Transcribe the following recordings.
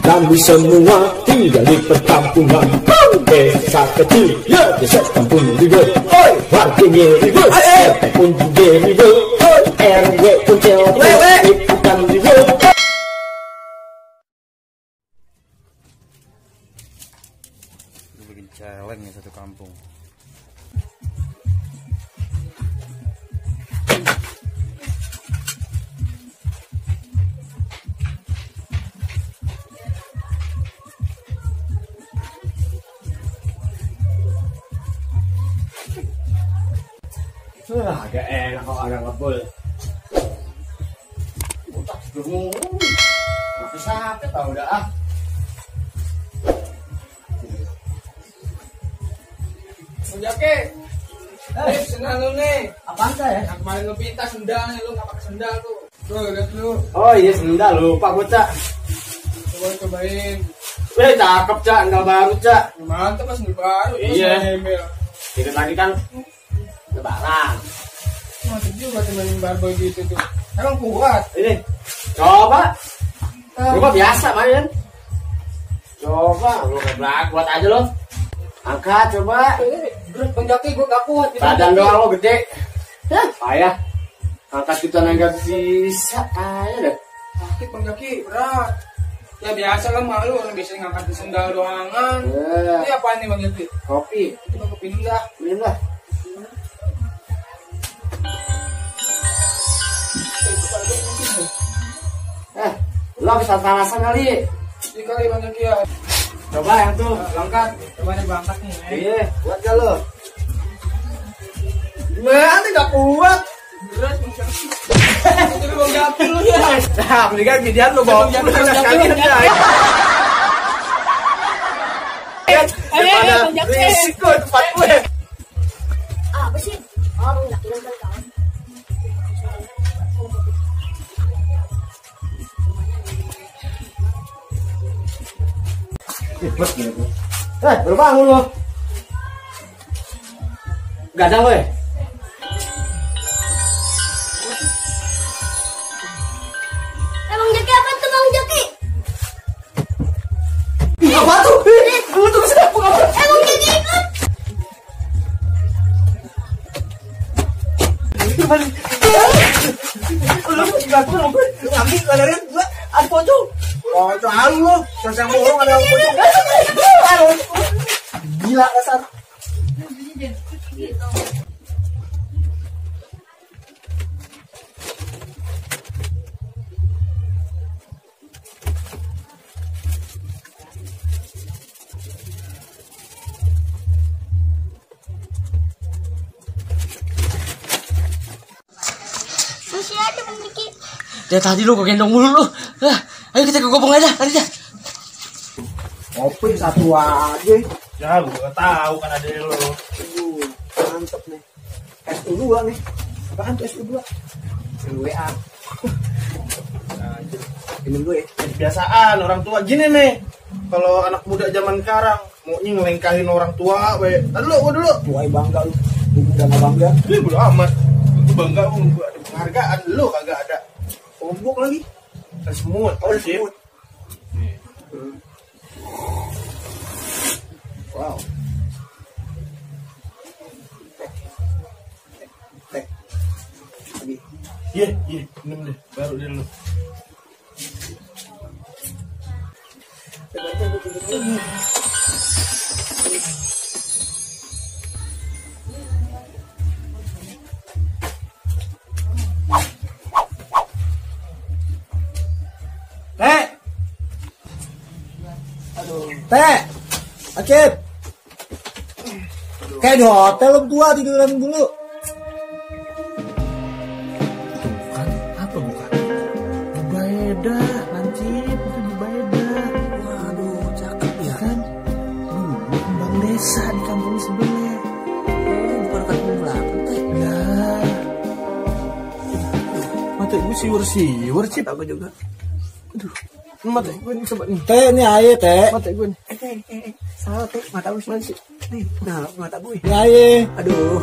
Kami semua tinggal di perkampungan. Desa kecil, ya desa kampung ribut. Warganya ribut, RT pun juga ribut. RW pun cewek, ikutan ribut. Gue bikin challenge nih satu kampung. Agak enak kalau ada ngebul. Utak juga masih sakit tau udah ah. Jake, sendal lu nih. Apaan ya? Yang kemarin lu pinta sendalnya, lu nggak pakai sendal tuh. Tuh, lihat lu. Oh iya sendal lupa gue Cak. Coba cobain. Cakep Cak, sendal baru Cak. Mantap mas, sendal baru. Iya. Email. Itu tadi kan lebaran. Mantap juga temenin barbel gitu tuh. Emang kuat. Ini coba. Coba biasa main. Coba lu ngeblak buat aja lo. Angkat coba. Berat Bang Jaki, gue gak kuat. Badan doang lo gede. Payah. Angkat kita nggak bisa. Payah deh. Sakit Bang Jaki, berat. Ya biasa lah malu orang biasanya ngangkat di sendal doangan. Ini apaan nih Bang Jaki? Kopi. Coba kopi dulu dah. Minum lah. Lo habis panasan kali. Ini kali Bang Jaki ya. Coba yang tuh angkat. Coba nih berangkat nih. Iya, kuat gak lo? Gimana gak kuat? Berat Bang Jaki. Itu Bang Jaki lu ya. Nah, mendingan gedean lo bawa pulang sekalian ya. Daripada risiko tempat gue. Apa sih? Oh, Bang Jaki kan kawan. Baru bangun lo. Gadang lo ya? Bang Jaki apa tuh Bang Jaki? Apa tuh? Gue tuh sedang apa? Bang Jaki ikut. Lu gak tuh gue ngambil kadarin gue ada pocong. Pocong halu lo. Sosok bohong ada pocong. Gila kasar. Masih ada Bang Jaki. Dari tadi lu kok gendong mulu lu. Ayo kita ke gopong aja, tadi dah. Kopi satu aja. Ya gue gak tahu kan ada lo. Mantep nih. SU2 nih. Apaan tuh SU2? WA. Ini gue ya. Kebiasaan orang tua gini nih. Kalau anak muda zaman sekarang maunya ngelengkahin orang tua, we. Gue dulu. Tuai bangga lu. Gue udah gak bangga. Gue bodo amat. Gue bangga, gue ada penghargaan. Lu kagak ada. Ombok lagi. Semut. Oh, sip. semut. Wow. Teh. Lagi. Iya, minum deh. Baru deh lu. Teh. Teh. Acip. Kayak di hotel lu tua tiduran dulu. Bukan, apa bukan? Jubaida, lancip, itu Jubaida. Waduh, cakep ya. Kan? Dulu kembang desa di kampung sebelah. Bukan kampung belakang teh. Lah. Mata gue siwur-siwur, Cip. Aku juga. Aduh. Mata gue nih coba nih. Teh ini air teh. Mata gue nih. Salah teh, mata gue mana sih? Nih, nah mata gue. Ini air. Aduh.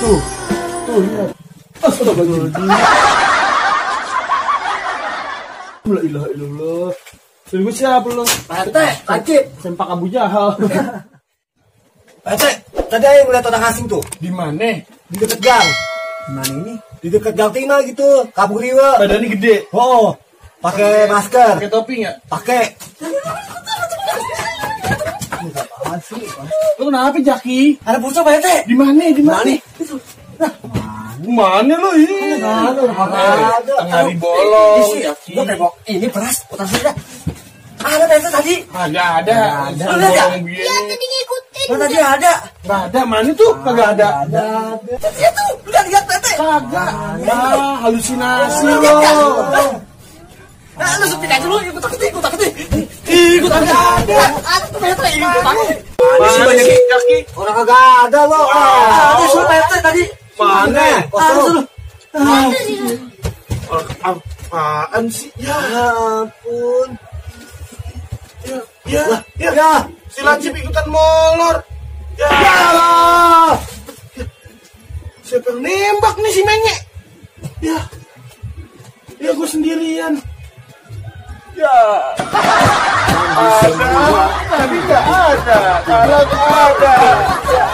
Tuh, lihat. Astagfirullahaladzim. La ilaha illallah. Tunggu siapa lu? Pak RT, lanjut. Sempak Abu Jahal. Pak RT, tadi ayo ngeliat orang asing tuh. Di mana? Di deket gang. Mana ini? Di deket gang tinggal gitu. Kabur riwa. Badannya gede. Oh, pakai masker. Pakai topi nggak? Pakai. Lu kenapa Jaki? Ada pulsa Pak RT. Di mana? Di mana? Mana? Mana lu ini? Ada. Tengah di bolong. Jaki. Gua tembok. Ini beras. Utang sudah. Ada Pak RT tadi. Ada. Lu lihat nggak? Iya, tadi ngikutin. Oh, tadi ada. Nggak ada. Mana tuh? Kagak ada. Ya tuh, udah lihat Pak RT. Kagak. Halusinasi Lu lo. lihat nggak? Nah, lu sepi aja lu, ikut aku. Ikut aja. Ada tuh Pak RT, ikut aku. Mana sih Jaki? Orang kagak ada lo. Ada suruh Pak RT tadi. Mana? Kosong. Apaan sih? Ya ampun. Ya. Si Lancip ikutan molor. Ya. Siapa yang nembak nih si Menye? Ya gue sendirian. Ya. Tadi nggak ada. Kalau ada. Ya.